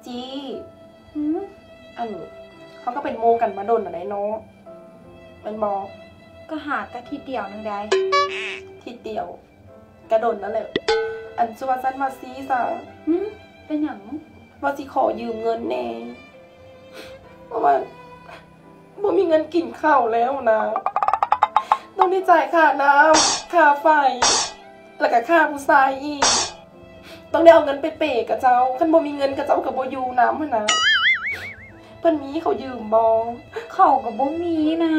ຈີ ຫືມ? ອັນ ເຮົາກໍເປັນໝູ່ກັນມາດົນແລ້ວເດເນາະ ແມ່ນບໍ່? ກໍຫາກະທິດດຽວໜຶ່ງໃດ໋. ທິດດຽວ? ກະດົນນັ້ນແຫຼະ. ອັນ ສຸວ່າຊັ້ນວ່າຊີ້ຊະ. ຫືມ? ເປັນຫຍັງ? ວ່າຊິຂໍຢືມເງິນແດ່ ເພາະວ່າບໍ່ມີເງິນກິນເຂົ້າແລ້ວນະ. ຕ້ອງໄດ້ຈ່າຍຄ່ານ້ຳ, ຄ່າໄຟ, ແລ້ວກະຄ່າຜູ້ຊາຍອີກ. ຕ້ອງໄດ້ເອົາເງິນໄປເປກະເຈົ້າ. ຄັນບໍ່ມີເງິນ ຂະເຈົ້າກໍບໍ່ຢູ່ນຳຫັ້ນນະ. ເພິ່ນມີໃຫ້ເຂົາຢືມບໍ່? ເຂົາກໍບໍ່ມີນະ.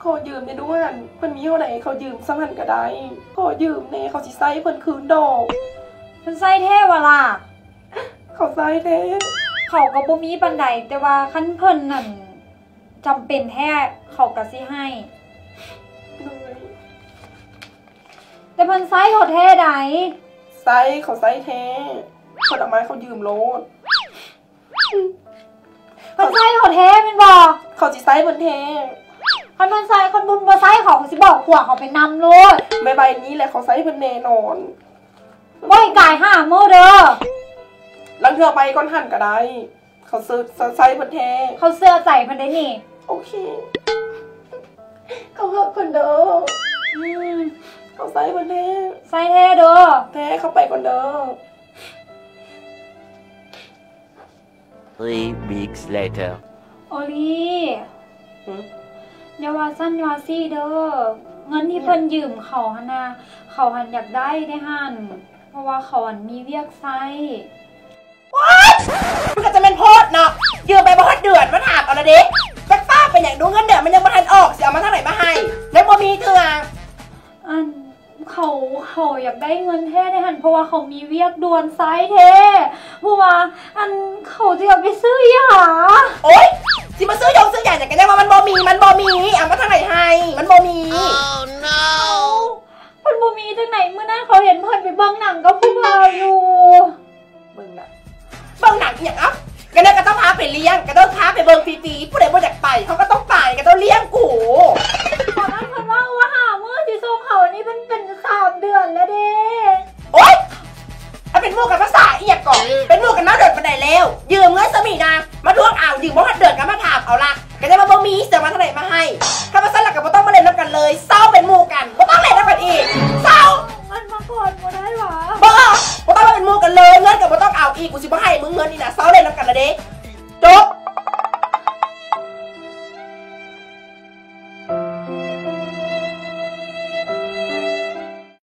ຂໍຢືມແດ່ດູຫັ້ນ. ເພິ່ນມີເທົ່າໃດ ເຂົາຢືມສ່ຳຫັ້ນກໍໄດ້. ຂໍຢືມແດ່, ເຂົາຊິໃຊ້ໃຫ້ເພິ່ນຄືນດອກ. ເພິ່ນໃຊ້ແທ້ຫວາລະ? ເຂົາໃຊ້ແທ້. ເຂົາກໍບໍ່ມີປານໃດ, ແຕ່ວ່າຄັນເພິ່ນນັ້ນຈຳເປັນແທ້ ເຂົາກໍຊິໃຫ້. ໂດຍ. ແຕ່ເພິ່ນໃຊ້ໂຫດແທ້ໃດ໋. ໃຊ້, ເຂົາໃຊ້ແທ້. ເພິ່ນເອົາມາໃຫ້ເຂົາຢືມໂລດ. ເພິ່ນໃຊ້ເຂົາແທ້ແມ່ນບໍ່? ເຂົາຊິໃຊ້ເພິ່ນແທ້. ຄັນເພິ່ນໃຊ້, ຄັນເພິ່ນບໍ່ໃຊ້ ເຂົາກໍຊິບອກຜົວເຂົາໄປນຳໂລດ. ໃບໆນີ້ແຫຼະ ເຂົາໃຊ້ເພິ່ນແນ່ນອນ. ບໍ່ໃຫ້ກາຍຫ້າມື້ເດີ. ລາງເທື່ອໄປກ່ອນຫັ້ນກໍໄດ້. ເຂົາເຊື່ອ, ເຊື່ອໃຊ້ເພິ່ນແທ້. ເຂົາເຊື່ອໃຈເພິ່ນເດ້ນີ້. ໂອເຄ. ເຂົາຮັກເພິ່ນເດີ. ອືມ. ເຂົາໃຊ້ເພິ່ນແທ້. ໃຊ້ແທ້ເດີ. ແທ້, ເຂົາໄປກ່ອນເດີ. Three weeks later. ໂອລີ. ຫຶ? ຢ່າວ່າຊັ້ນວ່າຊີ້ເດີ. ເງິນທີ່ເພິ່ນຢືມເຂົາຫັ້ນນະ, ເຂົາຫັ້ນຢາກໄດ້ເດ້ຫັ້ນ, ເພາະວ່າເຂົາຫັ້ນມີວຽກໃຊ້. ໂອ໊ຍ! ມັນກໍຈະແມ່ນໂພດເນາະ. ຢືມໄປບໍ່ຮອດເດືອນ ມາຖາມເອົາລະເດ. ຈັກຟ້າວເປັນຫຍັງດູ ເງິນເດືອນມັນຍັງບໍ່ທັນອອກ, ຊິເອົາມາທາງໃດມາໃຫ້? ຍັງບໍ່ມີເທື່ອ. ອັນ ເຂົາ, ເຂົາຢາກໄດ້ເງິນແທ້ເດ້ຫັ້ນ, ເພາະວ່າເຂົາມີວຽກດ່ວນ, ໃຊ້ແທ້. ເພາະວ່າ ອັນ ເຂົາຈະເອົາໄປຊື້ຢາ. ໂອ໊ຍ! ຊິມາຊື້ຢົງຊື້ຢາຫຍັງ ກໍຍັງວ່າມັນບໍ່ມີ, ມັນບໍ່ມີ. ເອົາມາທາງໃດໃຫ້? ມັນບໍ່ມີ. ເອົາ ເພິ່ນບໍ່ມີຈັ່ງໃດ? ມື້ນັ້ນເຂົາເຫັນເພິ່ນໄປເບິ່ງໜັງກັບຜູ້ບ່າວຢູ່. ເບິ່ງໜັງ, ເບິ່ງໜັງອີ່ຫຍັງ? ເອົ້າ ກໍແນວກໍຕ້ອງພາໄປລ້ຽງ, ກໍຕ້ອງພາໄປເບິ່ງຟຣີໆ. ຜູ້ໃດບໍ່ຢາກໄປ ເຮົາກໍຕ້ອງໄປ, ກໍຕ້ອງລ້ຽງກູ. ຕອນນັ້ນເພິ່ນເວົ້າວ່າຫ້າມື້ຊິສົ່ງເຂົາ, ອັນນີ້ເປັນ, ເປັນສາມເດືອນແລ້ວເດ້. ໂອ໊ຍ! ເອົາ ເປັນໝູ່ກັນພາສາອີ່ຫຍັງເກາະ? ເປັນໝູ່ກັນມາດົນປານໃດແລ້ວ? ຢືມເງິນຊະມີນາ, ມາທວງເອົາ, ຢືມບໍ່ຮອດເດືອນກໍມາຖາມເອົາລະ. ກໍໄດ້ວ່າບໍ່ມີ, ຊິເອົາມາທາງໃດມາໃຫ້? ຄັນວ່າຊັ້ນລະກໍບໍ່ຕ້ອງມາຫຼິ້ນນຳກັນເລີຍ, ເຊົາເປັນໝູ່ກັນ, ບໍ່ຕ້ອງຫຼິ້ນນຳກັນອີກ, ເຊົາ.